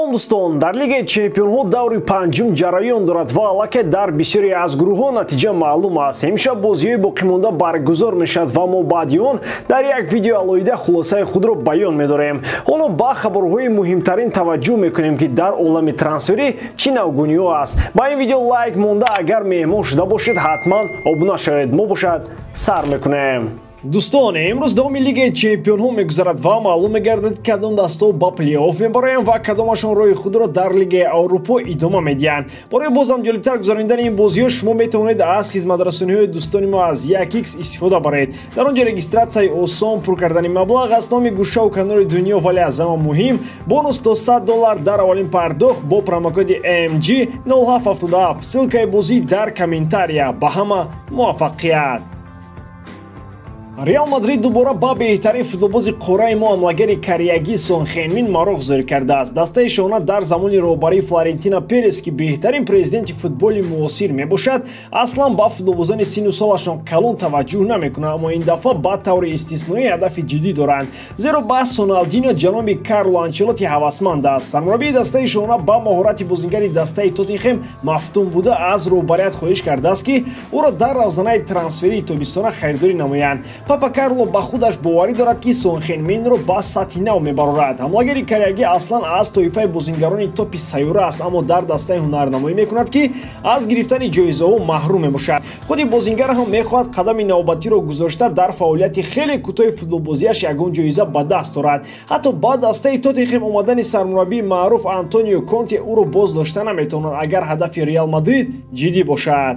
Салом дӯстон, дар Лигаи Чемпионҳо даври панҷум ҷараён дорад ва аллакай дар бисёре аз гурӯҳҳо натиҷа маълум аст. Ҳамеша бозиҳои боқимонда баргузор мешавад ва мо баъди он дар як видео алоҳида хулосаи худро баён медорем. Ҳоло ба хабарҳои муҳимтарин таваҷҷӯҳ мекунем, ки дар олами трансферӣ чӣ навгуниҳо аст. Ба ин видео лайк монда, агар меҳмон шуда бошед, ҳатман обуна шавед. Мо бошад сар мекунем. Дӯстон, имрӯз давоми Лигаи Чемпионҳо мегузарад ва маълум мегардад, кадом дастаҳо ба плей-офф мебароянд ва кадомашон роҳи худро дар Лигаи Аврупо идома медиҳанд. Барои бозам ҷолибтар гузаронидани ин бозиҳо шумо метавонед аз хизматрасониҳои дӯстони мо аз 1x истифода баред. Дар он ҷо регистратсияи осон, пур кардани маблағ аз номи гӯшаву канори дунё, вале аз ҳама муҳим бонус то $100 дар аввалин пардохт бо промокоди MG 0777. Ссылкаи бозӣ дар комментария. Ба ҳама муваффақият! Реал Мадрид дубора ба беҳтарин футболбози қораи мо, ҳамлагари кореягӣ Сон Хенмин мароғ зоҳир кардааст. Дастаи шоҳона дар замони роҳбарии Флорентино Перес, ки беҳтарин президенти футболи муосир мебошад, аслан ба футболбозони сину солашон калон таваҷҷӯҳ намекунад, аммо ин дафъа ба таври истисноӣ ҳадафи ҷиддӣ доранд, зеро ба Соналдино ҷаноби Карло Анчелоти ҳавасманд аст. Сармураббии дастаи шоҳона ба маҳорати бозингари дастаи Тоттенхем мафтун буда, аз роҳбарият хоҳиш кардааст, ки ӯро дар равзанаи трансферии тобистона харидорӣ намоянд. Папа Карло ба худаш боварӣ дорад, ки Сон Хенминро ба сатҳи нав мебарорад. Ҳамлагари кореягӣ аслан аз тоифаи бозингарони топи сайёра аст, аммо дар дастаи ҳунарнамоӣ мекунад, ки аз гирифтани ҷоизаҳо маҳрум мебошад. Худи бозингар ҳам мехоҳад қадами навбатиро гузошта дар фаъолияти хеле кӯтоҳи футболбозиаш ягон ҷоиза ба даст орад. Ҳатто ба дастаи Тоттенхем омадани сармураббии маъруф Антонио Конте ӯро боз дошта наметавонад, агар ҳадафи Реал Мадрид ҷиддӣ бошад.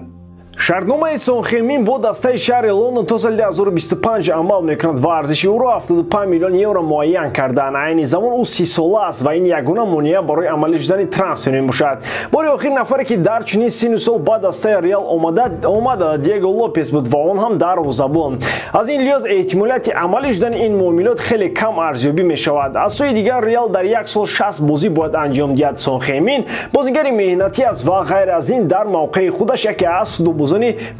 Шартномаи Сон Хенмин бо дастаи шаҳри Лондон то соли 2025 амал мекунад ва арзиши ӯро 75 миллион евро муайян карданд. Айни замон ӯ 30 сола аст ва ин ягона монеа барои амалӣ шудани трансфер мебошад. Бори охир нафаре, ки дар чунин сину сол ба дастаи Реал омад, Диего Лопес буд ва он ҳам дар озабон. Аз ин лиҳоз эҳтимолияти амалӣ шудани ин муомилот хеле кам арзёбӣ мешавад. Аз сӯи дигар, Реал дар як сол 60 бозӣ бояд анҷом диҳад. Сон Хенмин бозигари меҳнатӣ аст ва ғайр аз ин дар мавқеи худаш яке аз футболбозони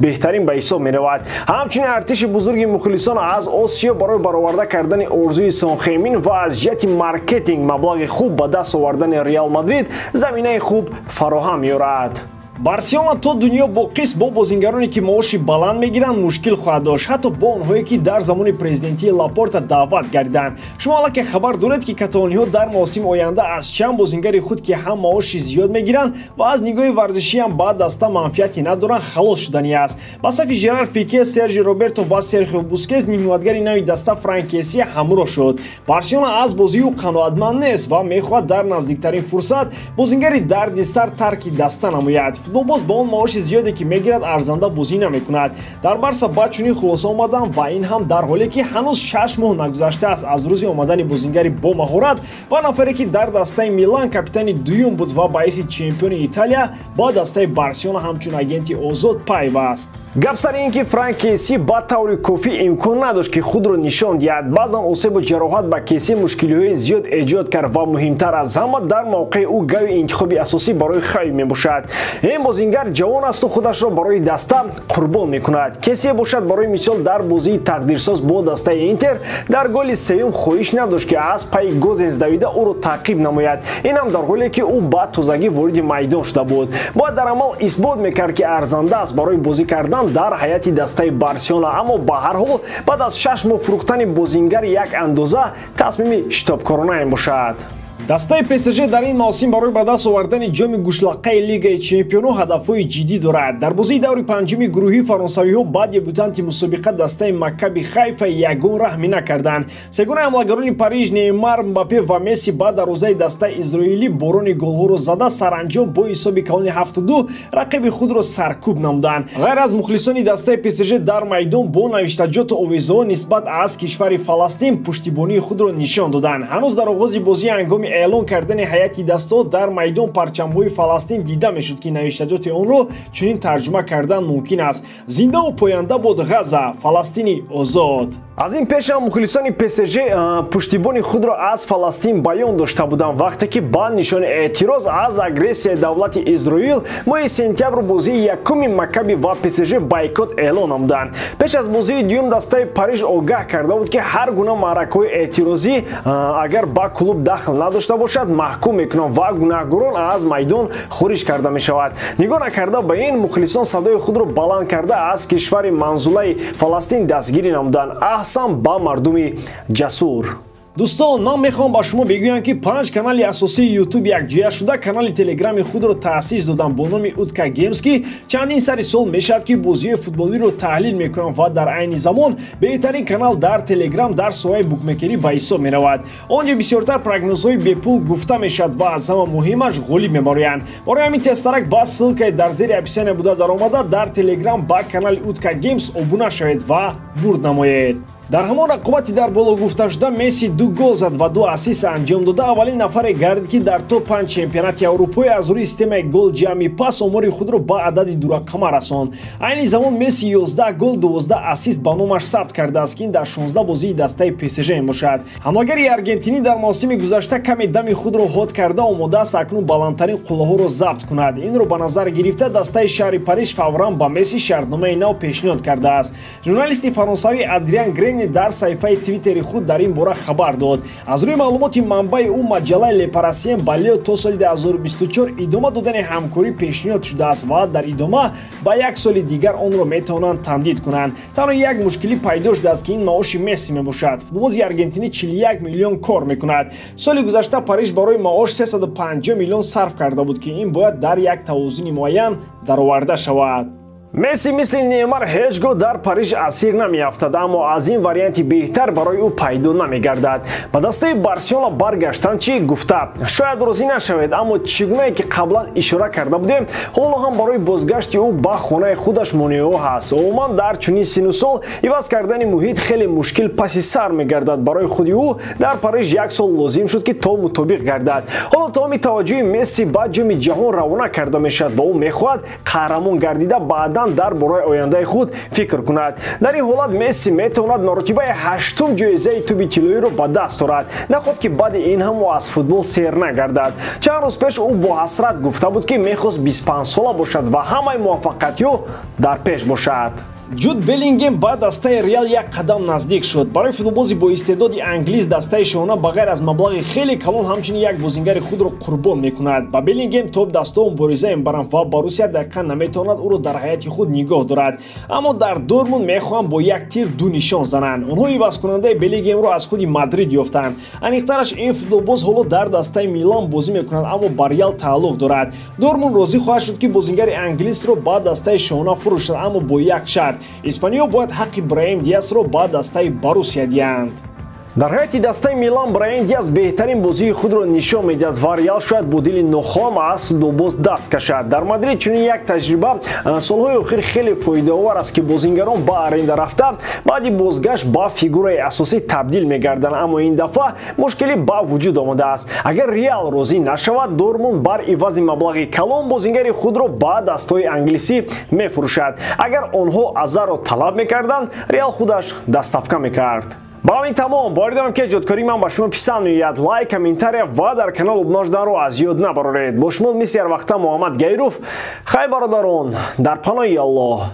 беҳтарин ба ҳисоб меравад. Ҳамчунин артиши бузурги мухлисон аз Осиё барои бароварда кардани орзуи Сон Хенмин ва аз ҷиҳати маркетинг маблағи хуб ба даст овардани Реал Мадрид заминаи хуб фароҳам меорад. Барселона то дунё боқист бо бозингароне, ки маоши баланд мегиранд, мушкил хоҳад дошт, ҳатто бо онҳое, ки дар замони президентии Лапорта даъват гардиданд. Шумо аллакай хабар доред, ки каталониҳо дар мавсими оянда аз чанд бозингари худ, ки ҳам маоши зиёд мегиранд ва аз нигоҳи варзишӣ ҳам ба даста манфиате надоранд, халос шудани аст. Ба сафи Жерар Пике, Сержи Роберто ва Серхио Бускес нимҳимоятгари нави даста Франк Кесия ҳамроҳ шуд. Барселона аз бозии ӯ қаноатманд нест ва мехоҳад дар наздиктарин фурсат бозингари дарди сар тарки даста намояд. Футболбоз ба он маоши зиёде, ки мегирад, арзанда бозӣ намекунад. Дар Барса ба чунин хулоса омаданд ва ин ҳам дар ҳоле, ки ҳанӯз 6 моҳ нагузаштааст аз рӯзи омадани бозингари бомаҳорат ва нафаре, ки дар дастаи Милан капитани дуюм буд ва ба ҳайси чемпиони Италия ба дастаи Барселона ҳамчун агенти озод пайваст. Гап сари ин, ки Франк Кеси ба таври кофӣ имкон надошт, ки худро нишон диҳад. Баъзан осебу ҷароҳат ба Кеси мушкилиҳои зиёд эҷод кард ва муҳимтар аз ҳама, дар мавқеи ӯ гави интихоби асосӣ барои Хави мебошад. Ин бозингар ҷавон асту худашро барои даста қурбон мекунад. Кесие бошад, барои мисол, дар бозии тақдирсоз бо дастаи Интер дар голи сеюм хоҳиш надошт, ки аз пайи Гозенс давида ӯро таъқиб намояд, ин ҳам дар ҳоле, ки ӯ ба тозагӣ вориди майдон шуда буд. Бояд дар амал исбот мекард, ки арзанда аст барои бозӣ кардан дар ҳайати дастаи Барселона. Аммо ба ҳар ҳол, баъд аз 6 моҳ фурӯхтани бозингар як андоза тасмими шитобкорона мебошад. Дастаи ПСЖ дар ин мавсим барои ба даст овардани ҷоми гӯшлаққаи Лигаи Чемпионҳо ҳадафҳои ҷиддӣ дорад. Дар бозии даври панҷуми гурӯҳӣ фаронсавиҳо ба дебютанти мусобиқа, дастаи Маккаби Хайфа, ягон раҳмӣ накарданд. Сегонаи ҳамлагарони Париж, Неймар, Мбаппе ва Месси, ба дарвозаи дастаи изроилӣ борони голҳоро зада, саранҷом бо ҳисоби калони 7-2 рақиби худро саркӯб намуданд. Ғайр аз мухлисони дастаи ПСЖ дар майдон бо навиштаҷоту овезаҳо нисбат аз кишвари Фаластин пуштибонии худро нишон доданд. Ҳанӯз дар оғози бозӣ, ҳангоми эълон кардани ҳайати дастаҳо, дар майдон парчамҳои Фаластин дида мешуд, ки навиштаҷоти онро чунин тарҷума кардан мумкин аст: «Зиндаву поянда бод Ғаза, Фаластини озод». Аз ин пеш ҳам мухлисони ПСЖ пуштибони худро аз Фаластин баён дошта буданд, вақте ки ба нишони эътироз аз агрессияи давлати Изроил моҳи сентябр бозии якуми Маккаби ва ПСЖ бойкот эълон намуданд. Пеш аз бозии дуюм дастаи Париж огаҳ карда буд, ки ҳар гуна маъракаҳои эътирозӣ агар ба клуб дахл надошта бошад, маҳкум мекунанд ва гунаҳгорон аз майдон хориҷ карда мешавад. Нигоҳ накарда ба ин, мухлисон садои худро баланд карда аз кишвари манзулаи Фаластин дастгирӣ намуданд. Аҳсан ба мардуми ҷасур. Дӯстон, ман мехоҳам ба шумо бигӯям, ки 5 канали асосии Ютуб якҷоя шуда канали Телеграми худро таъсис додам бо номи Утка Геймс, ки чандин сари сол мешавад, ки бозиҳои футболиро таҳлил мекунам ва дар айни замон беҳтарин канал дар Телеграм дар соҳаи букмекерӣ ба ҳисоб меравад. Он ҷо бисёртар прогнозҳои бепул гуфта мешавад ва аз ҳама муҳимаш ғолиб мебароянд. Барои ҳамин тезтарак ба ссылкаи дар зери описания буда даромада дар Телеграм ба канали Утка Геймс обуна шавед ва бурд намоед. Дар ҳамон рақобати дар боло гуфташуда Месси 2 гол зад ва 2 ассист анҷом дода. Аввалин нафаре гардид, ки дар топ 5 чемпионати Аврупои аз рӯи системаи гол ҷамъи пас омори худро ба адади дурақама расонд. Айни замон Месси 11 гол 12 ассист ба номаш сабт кардааст, ки ин дар 16 бозии дастаи ПСЖ мебошад. Ҳамлагари аргентинӣ дар мавсими гузашта каме дами худро ҳод карда омодааст акнун баландтарин қуллаҳоро забт кунад. Инро ба назар гирифта дастаи шаҳри Париж фавран ба Месси шартномаи нав пешниҳод кардааст. Журналисти фаронсавӣ Адриан Грен дар саҳифаи Твиттери худ дар ин бора хабар дод. Аз рӯи маълумоти манбаи ӯ маҷаллаи Ле Парасиен ба Лео то соли 2024 идома додани ҳамкорӣ пешниҳод шудааст ва дар идома ба як соли дигар онро метавонанд тамдид кунанд. Танҳо як мушкилӣ пайдо шудааст, ки ин маоши Месси мебошад. Футболбози аргентинӣ 41 миллион кор мекунад. Соли гузашта Париж барои маош 350 миллион сарф карда буд, ки ин бояд дар як тавозуни муайян дароварда шавад. Месси мисли Неймар ҳеҷ гоҳ дар Париж асир намеафтад, аммо аз ин варианти беҳтар барои ӯ пайдо намегардад. Ба дастаи Барселона баргаштан чӣ гуфта? Шояд розӣ нашавед, аммо чӣ гунае ки қаблан ишора карда будем, ҳоло ҳам барои бозгашти ӯ ба хонаи худаш монеаҳо ҳаст. Умуман дар чунин сину сол иваз кардани муҳит хеле мушкил паси сар мегардад. Барои худи ӯ дар Париж як сол лозим шуд, ки то мутобиқ гардад. Ҳоло тамоми таваҷҷӯҳи Месси ба ҷоми ҷаҳон равона карда мешавад ва ӯ мехоҳад қаҳрамон гардида баъдан дар бораи ояндаи худ фикр кунад. Дар ин ҳолат Месси метавонад маротибаи 8-ум ҷоизаи туби тиллоиро ба даст орад, наход ки баъди ин ҳам ӯ аз футбол сер нагардад. Чанд рӯз пеш ӯ бо ҳасрат гуфта буд, ки мехост 25 сола бошад ва ҳамаи муваффақиятҳо дар пеш бошад. Ҷуд Беллингем ба дастаи Реал як қадам наздик шуд. Барои футболбози бо истеъдоди англис дастаи шоҳона ба ғайр аз маблағи хеле калон ҳамчунин як бозингари худро қурбон мекунад. Ба Беллингем топ дастаҳо мубориза мебаранд ва Боруссия дақиқан наметавонад ӯро дар ҳайати худ нигоҳ дорад. Аммо дар Дортмунд мехоҳанд бо як тир ду нишон зананд. Онҳо ивазкунандаи Беллингемро аз худи Мадрид ёфтанд. Аниқтараш, ин футболбоз ҳоло дар дастаи Милан бозӣ мекунад, аммо ба Реал тааллуқ дорад. Дортмунд розӣ хоҳад шуд, ки бозингари англисро ба дастаи шоҳона фурӯшад, аммо бо як шарт. Испаниё бояд ҳаққи Браим Диасро ба дастаи Боруссия диҳанд. Дар ҳайати дастаи Милан Браим Диас беҳтарин бозии худро нишон медиҳад ва Реал шояд бо дили нохом аз футболбоз даст кашад. Дар Мадрид чунин як таҷриба солҳои охир хеле фоидаовар аст, ки бозингарон ба аренда рафта баъди бозгашт ба фигураи асосӣ табдил мегарданд, аммо ин дафъа мушкилӣ ба вуҷуд омадааст. Агар Реал розӣ нашавад, Дортмунд бар ивази маблағи калон бозингари худро ба дастҳои англисӣ мефурӯшад. Агар онҳо Азарро талаб мекарданд, Реал худаш доставка мекард. Ба ҳамин тамом. Боварӣ дорам, ки эҷодкории ман ба шумо писанд меояд. Лайк, комментария ва дар канал обуна шуданро аз ёд набароред. Бо шумо мисли ҳар вақта Муҳаммад Гаиров. Хай, бародарон, дар паноҳи Аллоҳ.